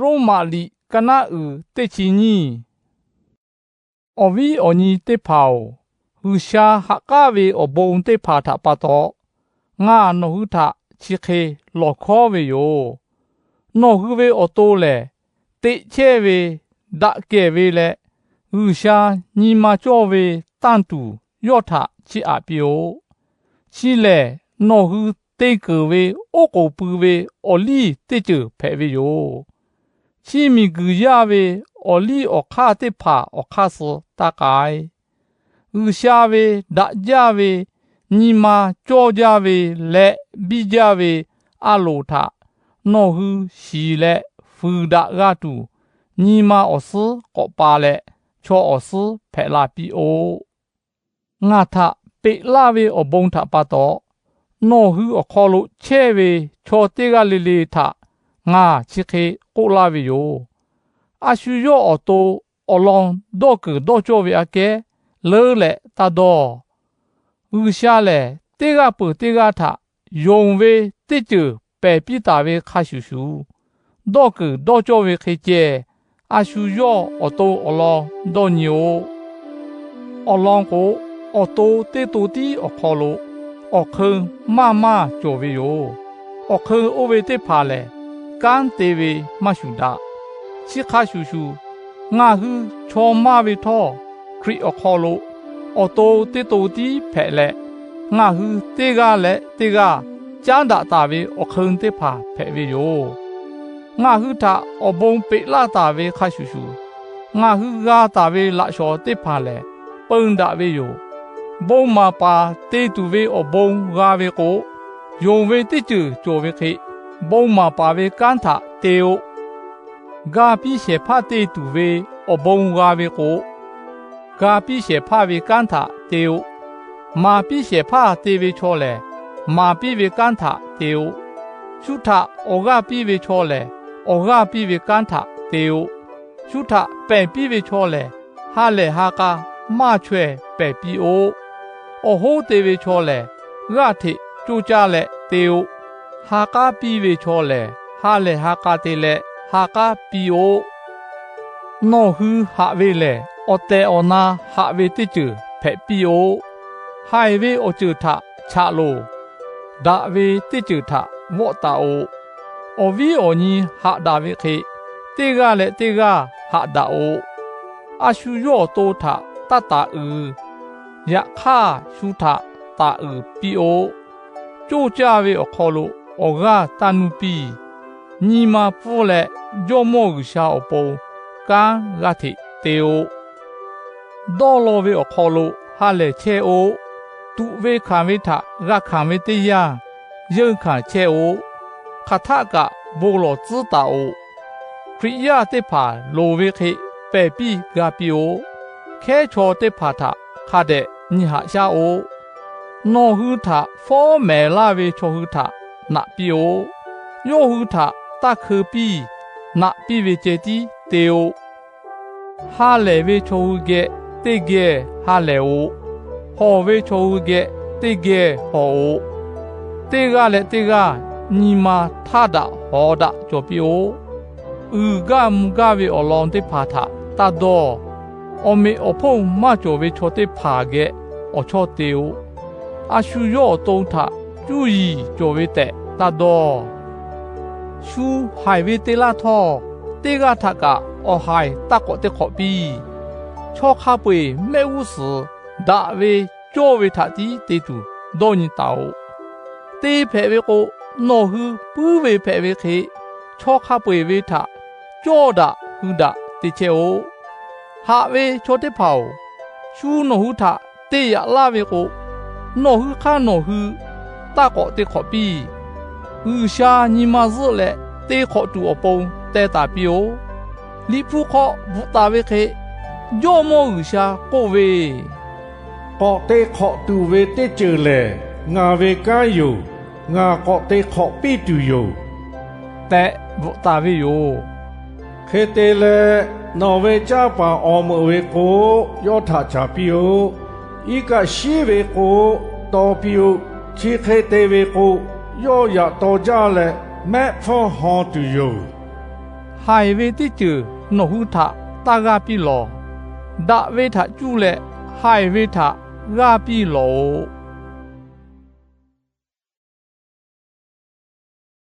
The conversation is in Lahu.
Roˉmaꞈ liꞈ ka naˆ uiˍ teˇ chi nyiˇ. Awˬ viˉ awˬ nyi teˇ hpaˍ-oˬ, G'uiˬsha haꞈ k'aˉ ve awˬ bon teˇ hpaˍ htaꞈ pa taw, ngaˬ nawˬ hui htaꞈ chi hk'e lawˬ hkawˉ ve yoˬ. Nawˬ hui ve awˬ to lehˬ, teꞈ chehˇ ve, daꞈ kehˬ ve leh, G'uiˬsha nyi ma cawˇ ve tanˇ tuˬ yawˇ htaꞈ chiˇ aꞈ piˇ-oˆ. Chi lehˬ, nawˬ hui te keunˍ ve oˉ k'oˍ pui ve awˬ liˇ teˇ ceuˬ hpehꞈ ve yoˬ. Chi miˬguiˬ yaˇ ve awˬ liˇ awˬ hk'aˇ teˇ hpaˍ awˬ hk'aˇ suh taˇ k'ai. G'uiˬsha ve daꞈ jaˇ ve, nyi ma cawˇ jaˇ ve leh biˇ jaˇ ve a loˍ htaꞈ nawˬ hui shiˍ leh fuiˍ daꞈ g'a tuˬ, nyi ma awˬ suhˉ k'awꞈ pa leh chaw awˬ suhˉ hpehꞈ la piˇ-oˆ. Ngaˬ htaꞈ peꞈ laˇ ve awˬ bon htaꞈ pa taw, nawˬ hui awˬ hk'aw lo chehˇ ve chaw teˇ g'aˇ le le htaꞈ ngaˬ chi hk'e k'oˆ laˇ ve yoˬ. A shu yawˇ awˬ to awˬ lawn dawˇ keunˍ dawˇ cawˇ ve aꞈ kehˉ leuˉ leh taˇ dawˇ. G'uiˬsha lehˬ, teˇ g'aˇ peuˬ teˇ g'aˇ htaꞈ yonˍ ve teˇ ceuˬ pehˬ piˇ taˍ ve hk'a shuˍ shuˍ, dawˇ keunˍ dawˇ cawˇ ve hk'e ceh, a shu yawˇ awˬ to awˬ lawn dawˇ nyi-oˆ. Awˬ lawn k'o, awˬ to teˇ to tiˉ awˬ hk'aw lo awˬ hk'eun maˇ maˇ cawˬ ve yoˬ. Awˬ hk'eun oˇ ve teˇ hpaˍ lehˬ, kanˉ te ve maˇ shuˍ daꞈ. Chi hk'a shuˍ shuˍ, ngaˬ hui chaw maˇ ve htawˇ, Hkriꞈ awˬ hk'aw lo awˬ to teˇ to tiˉ hpehꞈ leh, ngaˬ hui teˇ g'aˇ leh teˇ g'aˇ caˉ daꞈ taˍ ve awˬ hk'eun teˇ hpaˍ hpehꞈ ve yoˬ. Ngaˬ hui htaꞈ awˬ bon peꞈ laˇ taˍ ve hk'a shuˍ shuˍ, ngaˬ hui g'a taˍ ve laꞈ shawnˍ teˇ hpaˍ lehˬ, peun daꞈ ve yoˬ. Bon maˍ paˍ te tuˬ ve awˬ bon g'a ve k'o, yonˍ ve teˇ ceuˬ cawˬ ve hk'e, bon maˍ paˍ ve kanˉ htaꞈ te-o. Ga piˇ shehˍ hpaˇ te tuˬ ve awˬ bon g'a ve k'o, ga piˇ shehˍ hpaˇ ve kanˉ htaꞈ te-o. Maˍ piˇ shehˍ hpaˇ te ve chaw lehˬ, maˍ piˇ ve kanˉ htaꞈ te-o. Shu htaꞈ awˬ g'aˇ piˇ ve chaw lehˬ, awˬ g'aˇ piˇ ve kanˉ htaꞈ te-o. Shu htaꞈ pehˬ piˇ ve chaw lehˬ, ha lehˬ ha k'a maˇ chaweh pehˬ piˇ-oˆ. Awˬ hoˉ te ve chaw lehˬ, g'aˇ hteꞈ coˇ caˇ leh te-o. Ha k'aˉ piˇ ve chaw lehˬ, ha lehˬ ha k'a te leh ha k'aˉ piˇ-oˆ. Nawˬ hui haꞈ ve lehˬ, awˬ tehˬ awˬ na haꞈ ve teˇ ceuˬ hpehꞈ piˇ-oˆ. Haiˬ ve awˬ ceuˬ htaꞈ chaꞈ loˬ. Daꞈ ve teˇ ceuˬ htaꞈ vawˆ taˍ-oꞈ. Awˬ viˉ awˬ nyi haꞈ daꞈ ve hk'e, teˇ g'aˇ leh teˇ g'aˇ haꞈ daꞈ-oꞈ. A shu yawˇ awˬ to htaꞈ taˇ taˍ uiˍ. Yaꞈ hk'aˇ, shu htaꞈ taˍ uiˍ piˇ-oˆ. Coˇ caˇ ve awˬ hk'aw lo awˬ g'aˇ taˇ nuˇ piˇ. Nyi ma pfuhˇ leh Jawˇmawˇ G'uiˬsha awˬ pon kanˉ g'aˇ hteꞈ te-o. Dawˇ law ve awˬ hk'aw lo ha lehˬ chehˇ-oˆ. Tuꞈ ve hkanˍ ve htaꞈ g'a hkanˍ ve teˇ yanˇ, yeunˇ hkanˍ chehˇ-oˆ. Hk'aˬ htaˆ kaꞈ bon lawˬ tcuhˉ taˍ-oꞈ. Hkriꞈ yaˇ teˇ hpaˍ loˍ ve hk'e pehˬ piˇ g'a piˇ-oˆ. Hkehˉ chaw teˇ hpaˍ htaꞈ hk'a dehꞈ nyi haꞈ shaˉ-oˆ. Nawˬ hui htaꞈ fawˉ mehˍ laˇ ve chaw hui htaꞈ naꞈ piˇ-oˆ. Yawˇ hui htaꞈ taˇ hkeu piˇ. Naꞈ piˇ ve ceh tiˉ te-o. Ha lehˬ ve chaw hui geh teˇ geh ha lehˬ-oꞈ. Hawˬ ve chaw hui geh teˇ geh hawˬ-oꞈ. Teˇ g'aˇ leh teˇ g'aˇ nyi ma htaˇ daꞈ hawˍ daꞈ cawˬ piˇ-oˆ. Uiˍ gaˇ mvuh gaˇ ve awˬ lawn teˇ hpaˍ htaꞈ taˇ dawˇ. Awˬ meꞈ awˬ hponˇ maˇ cawˬ ve chaw teˇ hpaˍ geh awˬ chawˇ te-o. A shu yawˇ awˬ to htaꞈ cuˇ yiˍ cawˬ ve tehꞈ taˇ dawˇ. Shu haiˬ ve te laˇ htawˇ, teˇ g'aˇ htaꞈ kaꞈ awˬ haiˬ taˇ k'awꞈ teˇ hk'awꞈ piˇ. Chaw hk'a peu-eˬ mehˆ g'uˇ suhˍ daꞈ ve cawˇ ve htaꞈ tiˉ te tuˬ dawˇ nyi taˍ-oꞈ. Te hpehꞈ ve k'o, nawˬ hui puiˉ ve hpehꞈ ve hk'e, chaw hk'a peu-eˬ ve htaꞈ cawˇ daꞈ hui daꞈ te chehˇ-oˆ. Haꞈ ve chaw teˇ hpaˍ-oˬ, shu nawˬ hui htaꞈ te yaꞈ laˇ ve k'o, nawˬ hui hk'aˇ nawˬ hui taˇ k'awꞈ te hk'awꞈ piˇ. G'uiˬsha nyi ma zuhˆ leh te hk'awꞈ tuˬ awˬ pon teh taˍ piˇ-oˆ. Liꞈ hpu hk'aw bvuhꞈ taˍ ve hk'e, Jawˇmawˇ G'uiˬsha k'oˆ ve, K'awꞈ te hk'awꞈ tuˬ ve teˇ ceuˬ lehˬ, ngaˬ ve kanˉ yoˬ. Ngaˬ k'awꞈ te hk'awꞈ piˇ tuˬ yoˬ, tehꞈ bvuhꞈ taˍ ve yoˬ. Hk'e te leh, nawˬ ve canˇ paˍ awˬ meuꞈ ve k'o, yawˇ htaꞈ caˍ piˇ-oˆ. Iˉ kaˆ shiˉ ve k'o, taw piˇ-oˆ. Chi hk'e te ve k'o, yawˇ yaꞈ taw jaˇ leh mehˆ hpfuhˇ haw tuˬ yoˬ. Haiˬ ve teˇ ceuˬ nawˬ hui htaꞈ taˇ g'aˇ piˇ lawˬ. Daꞈ ve htaꞈ cuˇ leh haiˬ ve htaꞈ g'aˇ piˇ lawˬ-oꞈ.